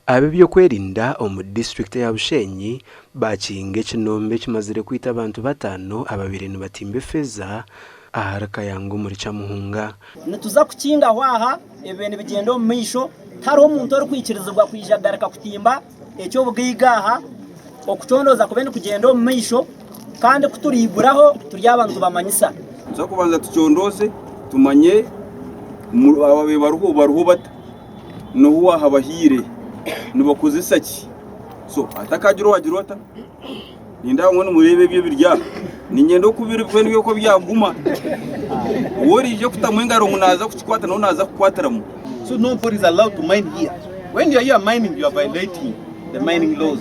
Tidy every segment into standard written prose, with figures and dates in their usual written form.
Ab'ebyokwerinda omu disiturikiti eya Bushenyi bakinga ekinombe ekimazire kwita abantu bataano ababaire nibatimba efeeza ahari Kayanga omuri Kyamuhunga. Nituza kukingaho aha ebibaire nibigyenda omu maisho. Tihariho muntu orikwikirizibwa kwija kugaruka kutimba eky'obugaiga aha. Okucondooza kube nikugyenda omu maisho kandi ku turiiguraho turyaba nitubamanyisa. Nituza kubanza tucondooze tumanye ababaire bariho bariho bata. N'ohu waahabahaire? Nibakozesa ki? So hatakagira owaagira ota, nindeeba mbwenu nimureeba ebi ebiri aha, niinyenda oku biri bibe nibyo byaguma. Ou oraije kutamu engaro ngu naaza kukikwata nawe naaza kukukwatiramu. So nobody is allowed to mine here. When you are here mining you are violating the mining laws.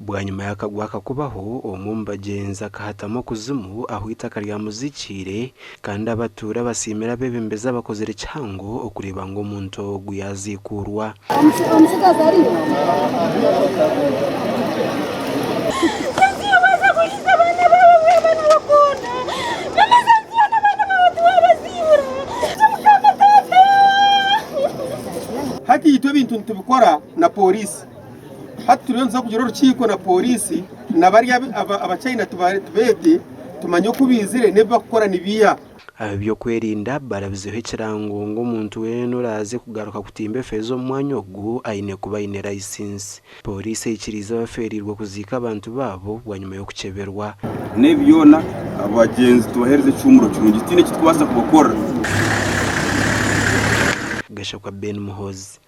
Bwanyima y'akagwe aka kubaho, omwe omu bagyenzi akahatamu okuzimu ahu eitaka ryamuzikiire Kandi abatuura basiimire abeebembezi abakozire kihango okureeba ngu omuntu ogu yaaziikuurwa. Hati itwe ebintu nitubikora na pooriisi. Hati turiyo nituza kugira orukiiko na pooriisi na bari Abachina tubeete tumanye oku baizire n'ebi barikukora nibiiha. Ab'ebyokwerinda barabizeho ekirango ngu omuntu weena oraaze kugaruka kutimba efeeza omu mwanya ogu aine kuba aine layisinsi. Pooriisi eikiriize abafeereirwe kuziika abantu baabo bwanyima y'okukyeberwa. N'ebi byona abagyenzi tubaheereze ekihuumuro kirungi, titiine eki turikubaasa kubakorera. Gashakwa Ben Muhoozi.